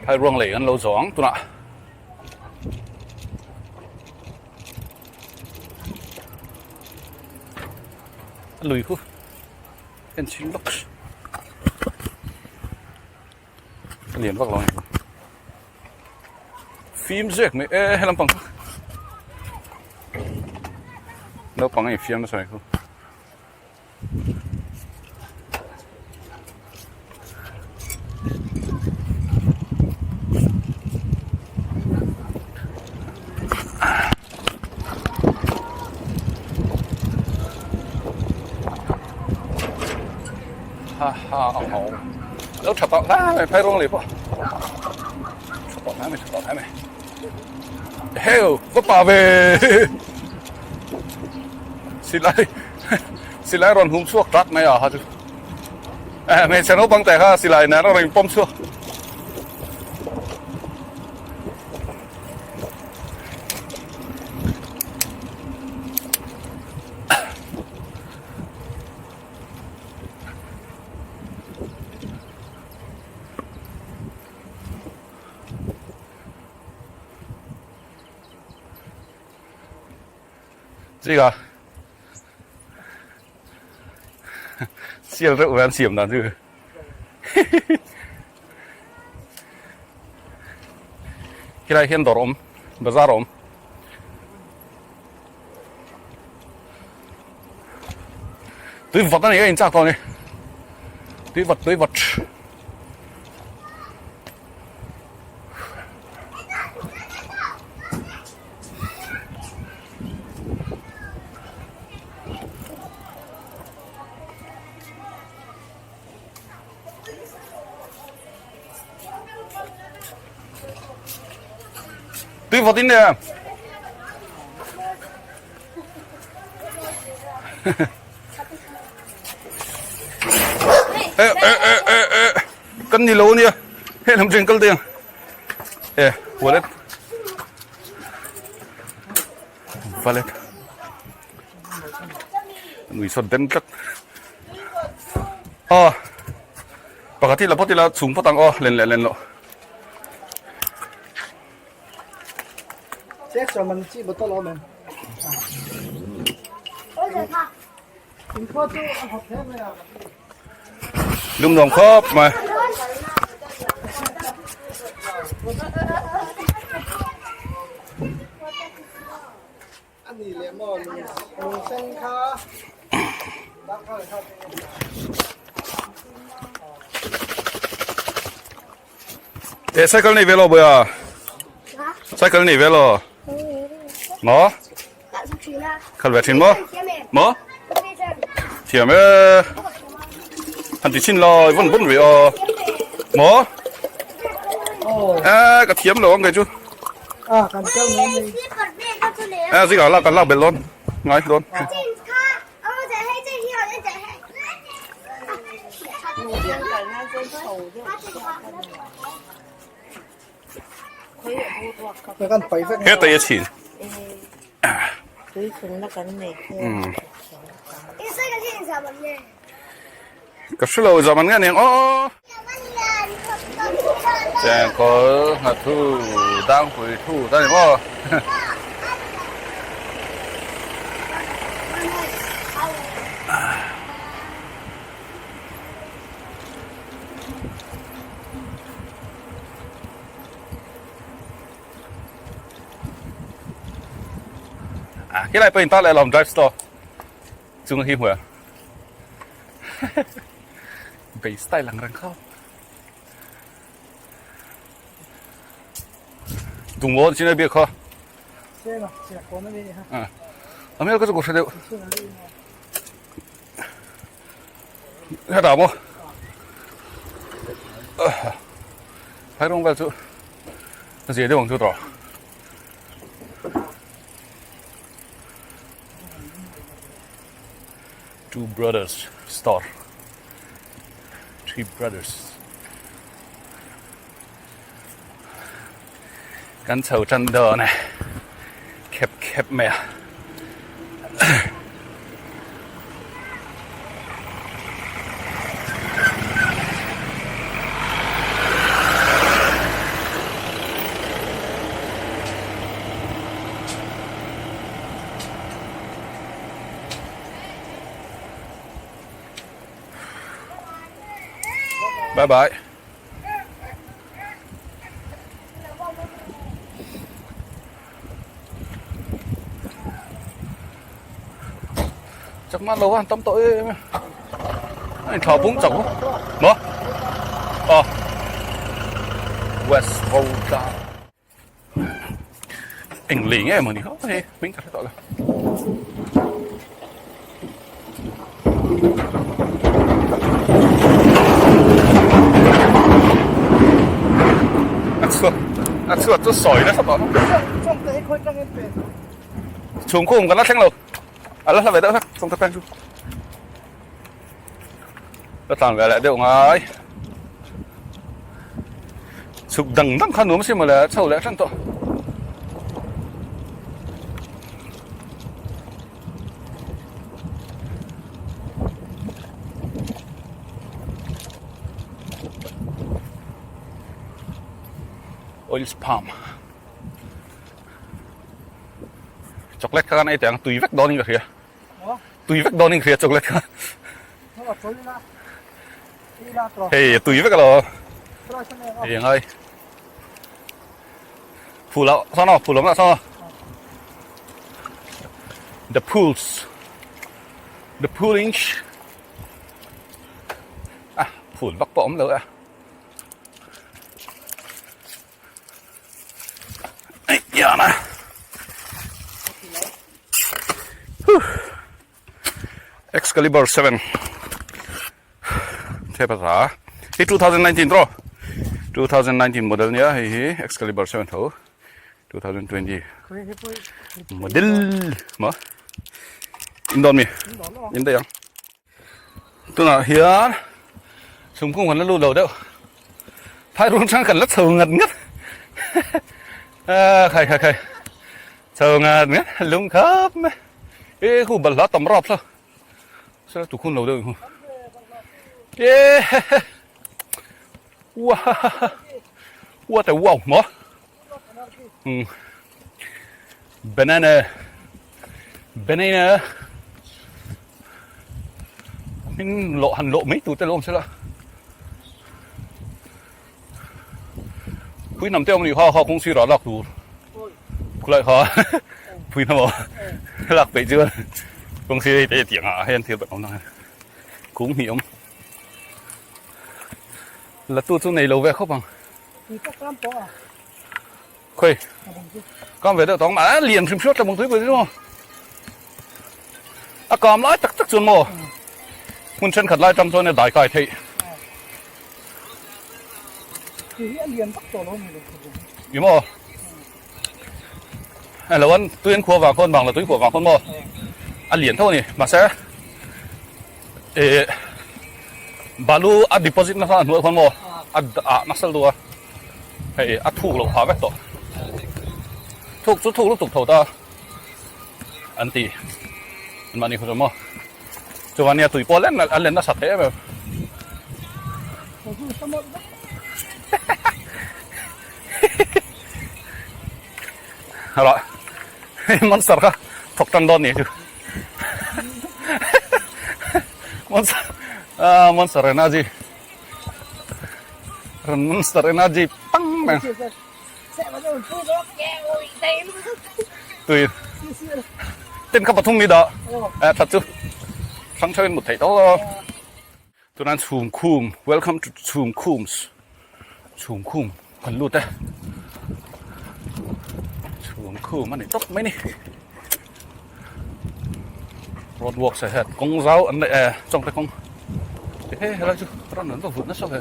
Phairuang lei kan lo zawh ang tunah. A lui khu en chhin lawk. A lian vak lo a ni. Fim zek mai e he lampang kha. Naupang a infiam nasa mai khu. Ha ha a ho lo tha tawh hle mai phai rawng leh pawh tha tawh hle mai tha tawh hle mai heu va pa ve silai silai rawn hum chhuak tak mai a ha chu eh hmeichhe naupang te kha silai nen a rawn pawm chhuak Zika sial reuh ve an siam dan chu khilai hian dawr awm bazar awm tui vat a ni a inchak tawh a ni tui vat tui vat. Tui vawt in nia. E e e e e kan ni lo nia. He lam chen kal ding. E wallet. Wallet. Nui sot den tlat. Aw. Pakhat hi la phawt ila chhung phawt ang aw len leh len loh. Lum nuam khawp mai. E cycle nei ve lo boya cycle nei ve lo mo khal ve thin mo mo thiam e han ti chin lo vun vun ve o mo e ka thiam lo ang kai chu e zingah lak kan lak belh dawn ngai dawn Heta i a chhin. Ka hre lo zaman nge aniang aw. Chengkawl nghathu dangpui thu ta ni maw. À, cái này tôi ta lại làm drive store chung hi hmuh Bay style ang reng khau Tung wo chin bia kho À, mấy cái chỗ đều Heta maw Phai rawng vel chu a zia deuh ang chu tawh. Two brothers store three brothers kan chho tan dawn e khep khep mai a. Bye bye. Chakma lo an tam tawh em em a in thla bung chak maw aw West Volta eng lei nge mawni kha hei hming ka hre tawh lo. A chhuak a chhuak chu sawi nasa tawh chhung khum kan la thleng lo a la hla ve deuh hlek chawngte peng chu la tlan ve leh deuh ngai chhuk dang dang kha nuam si mawle chho leh hran tawh. Oil palm chocolate kha kan ei teh ang tui vek dawn in ka hria tui vek dawn in ka hria chocolate kha hei tui vek alo hei angai Phul ah sawn aw phul awm lah sawn aw the pools the pooling ah phul vak pawh awm lo a ei yana huh Excalibur 7 thep a tha hi 2019 tawh 2019 model nia hei hi Excalibur 7 tho 2020 model ma in dawn mi in daih ang tunah hian chhungkung kan la lut lo deuh phai ruang chang kan la chho ngat ngat a khai khai khai chho ngat ngat lung khap mai e khu balhla tam rap thlak Sir tu khun lo deuh hu. E Wow. What a wow mo. Mm. Banana. Banana. Min lộ hẳn lộ mấy tụ tên lộn sẽ là. Phui nằm tiêu mình ho ho cũng suy rõ lọc đủ. Lại ho. Phui nằm lạc bị chưa. Công ty đây tiếng à hay thiếu bận ông này. Cũng hiểu. Là tu chú này lâu về không bằng. Khơi. Con về đâu tóng mà liền phim suốt là một thứ đúng không? A kam lai tak tak chuan maw? Hmun thenkhat lai tang chuan dai kai theih. Ih maw? Hei lo an tui an khuah vang khawn vang lo tui khuah vang khawn maw? A lian tho a ni mahse eh balu a deposit nasa a hnuai khawn maw? A ah nasa lutuk a hei a thuk loh phah vek tawh. Thuk chu thuk lutuk tho ta. An ti mahni khaw chu maw chuan nia tui pawh a len a len nasa thei em em rawh hei monster kha thawk tan dawn ni chu monster ah monster energy monster energy pang mai. Tui Tin kha pathum ni dah eh that chu hrang theuhin mut theih tawh chuan chhum khum welcome to chhum khums chhum khum kan lut e chhum khum a ni tawp mai ni road works ah hian kawng zau an neih eh chawngte kawng he helai chu ran an va vut nasa ve.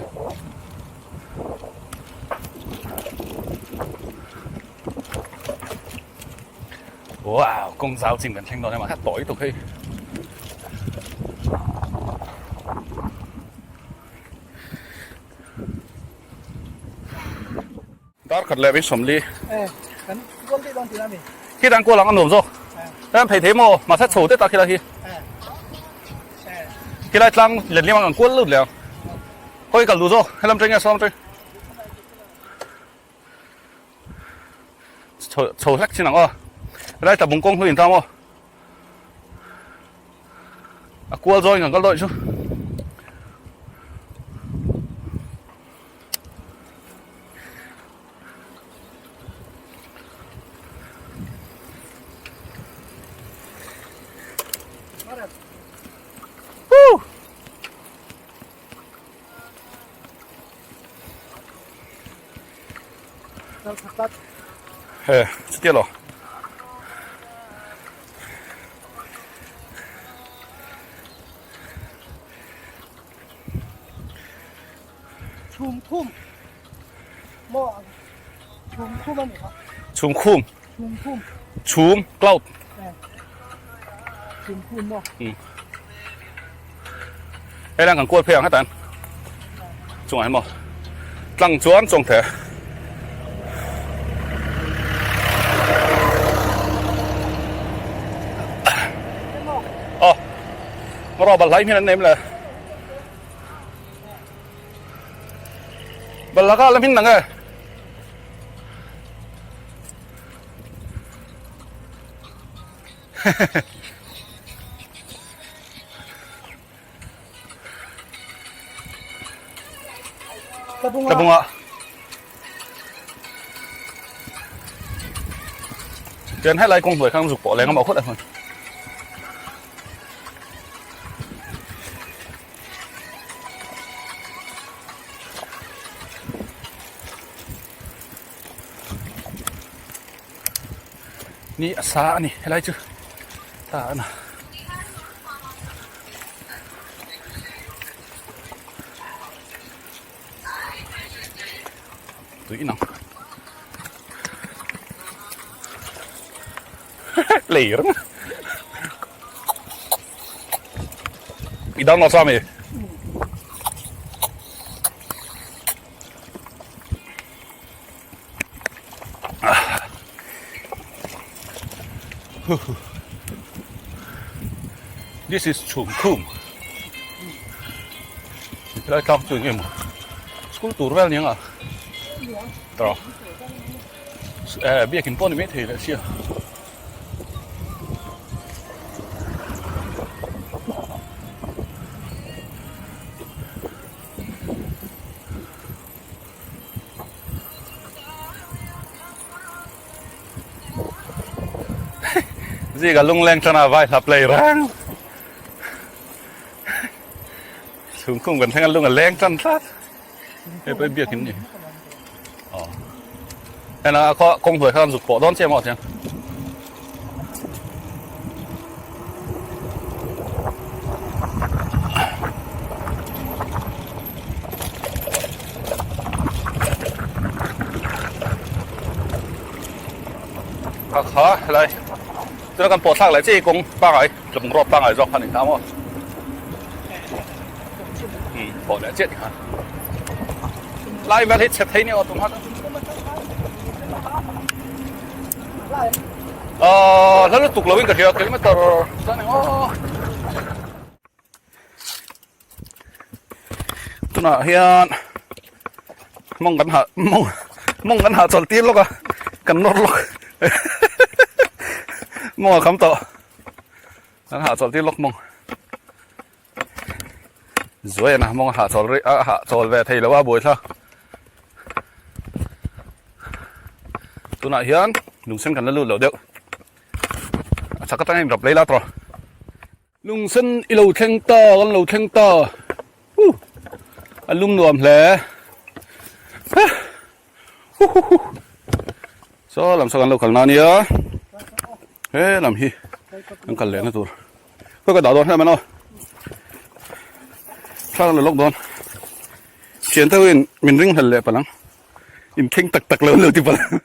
Wow, kawng zau chin kan thleng dawn emaw kha tawi tuk hei. Dar khat leh min sawmli. Eh, kan kual dei dawn tih a ni. Khi dan kual ang a nuam zawk. Kan phei thei maw? Mahse chho te tak khi lai hi. Khi lai tlang let liam ang an kual lut leh ang. Khawi kal duh zawk, helam teng nge sawlam teng. Chho chho hlek chin ang aw. Helai tlabung kawng hlu in ta maw? A kual zawng in kan kal dawih chu. He chutia lo. Chhum khum maw chhum khum a ni kha. Chhum khum. Chhum khum. Chhum cloud. Chhum khum maw. Hei lang kan kual phei ang hetan. Chungah hian maw tlang chuan chawng the. Aw ngaw bal hlai hmin an nei le. Bal laka la hmin nang e. Tlabunga Tian helai kawng hnuai khan zuk pawh leng a mah khawt a hmun. Ni a sa a ni helai chu ta a na. Tui inang. Lei reng. I download sa mi? This is Chhum Khum. Helai tlang chu eng emaw school tur vel aniang a tawh eh biakin pawh ni mai thei leh sia. Zika lungleng tana vai hla play reng. Chhungkhung kan thleng a lung a leng tan tlat. Hei pawh biakin ni. Aw. Hena a khaw kawng hnuai khan zuk pawh dawn che maw chiang. Kha kha helai tuna kan pawh thlak leh chi kawng pangai tlawng rawt pangai zawk kha ni ta maw pawh leh chiah ti khan lai vel hi chhe thei ni aw tum hat Ahh hla lutuk lo in ka hria kilometer chuan eng aw tunah hian mawng kan hah mawng mawng kan hah chawlh tir lawk a kan nawr lawk mawng a kham tawh kan hah chawlh tir lawk mawng zuai a mawng a hah chawl rih a hah chawl ve thei lo a buaithlak tunah hian lungsen kan la lut loh deuh a chak atangin rap lei la tawh lungsen i lo thleng ta kan lo thleng ta huh a lum nuam hle hu hu hu saw lam saw kan lo kal na nia he lam hi kan kal leh na tur khawi ka dah dawn hlem an aw thla kan la lawk dawn thian te ho in min ring hlel leh palh ang in thleng tak tak lo an lo ti palh ang.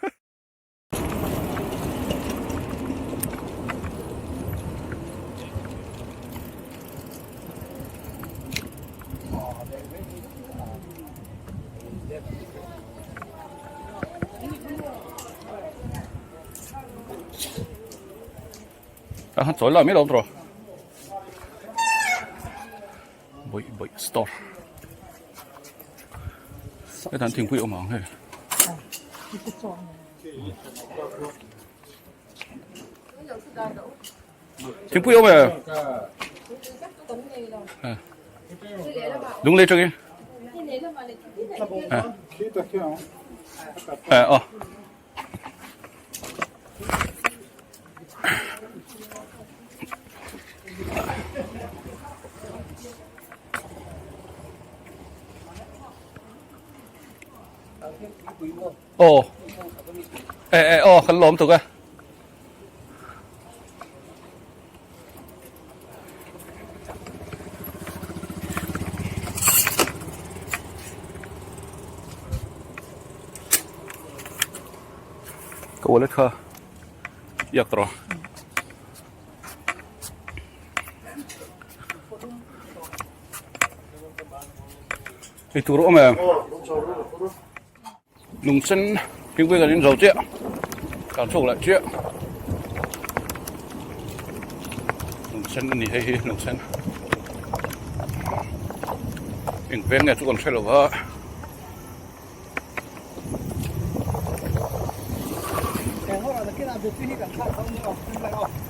A han chawi lai mai lo tawh bawih bawih store hetah hian thingpui a awm ang hei thingpui a awm e lunglei tangin eh aw. Aw e e aw kan lawm tuk e. Ka wallet kha iak tawh. Ei tur a awm em? Lungsen thingpui kan in zo chiah kan chhuak leh chiah lungsen a ni hei hi lungsen eng veng nge chu kan hre lo va.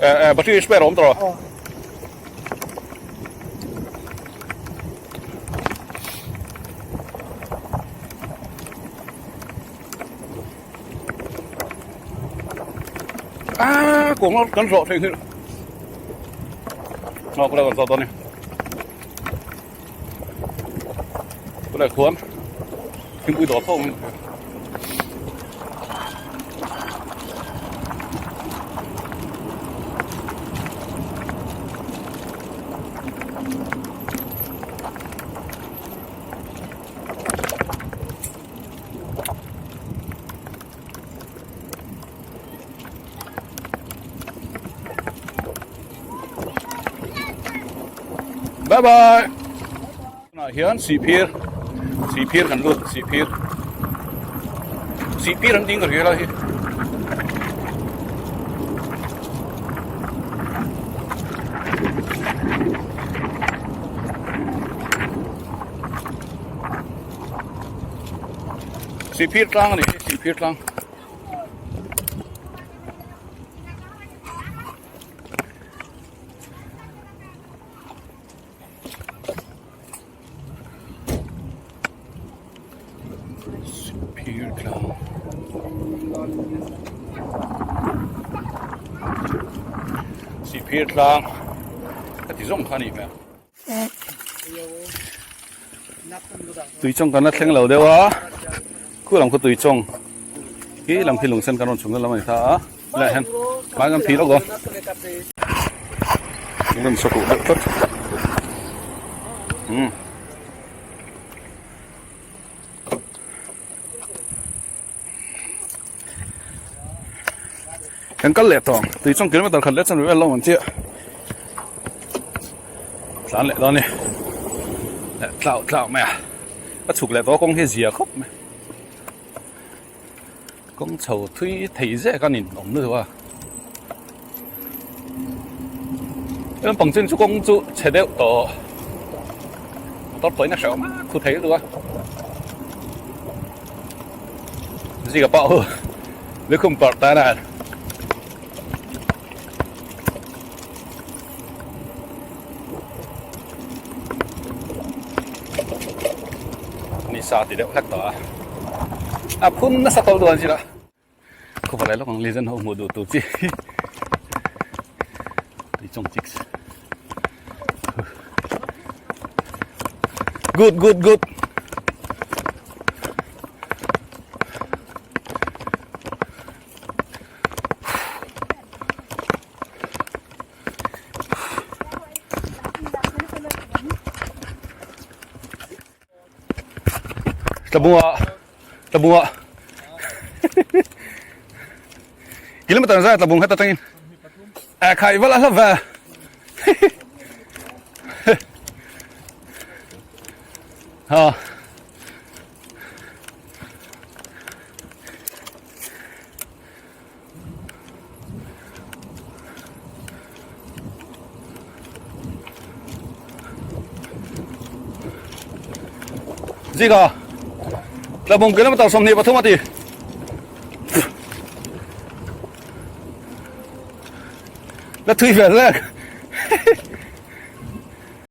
Eh eh battery spare awm tawh rawh. Ah, kuang kan zawh thei hi. Ngok la kan zawh dawn ni. Tunah khuan thingpui dawr tho awm Bye bye. Tunah hian sihphir sihphir kan lut sihphir sihphir an ding ka hria lai hi. Sihphir tlang a ni hi sihphir tlang. Sihphir tlang. Sihphir tlang a ti zawng kha a nih hmel. Tui chawng kan la thleng lo deuh a khu lam khu tui chawng hi lam khi lungsen kan rawn chhung na lam a ni ta a helaiah hian hmai kan phih lawk aw kan rawn saw kuh deuh tlat umm. Kan kal leh tawh ang tui chawng kilometer khat leh chanve vel lo ang chiah tlan leh dawn a ni leh tlau tlau mai a a chhuk leh tawh a kawng hi a zia khawp mai kawng chho thui thei zek a nin awm lutuk a lampang chin chu kawng chu chhe deuh tawh motor pawhin a hrehawm a khu thei lutuk a zika pah hu lukhum parh tan a. Ni sa ti deuh hlek tawh a a phun nasa tawh duan zira khawpa lai lawk ang lizan ho hmuh duh tur chi tui chawng chicks good good good Tlabunga Tlabunga Kilometer zai Tlabung heta tangin a khai vala hla ve ha Zika Tlabung kilometer 23 a ti. La thui ve hlek.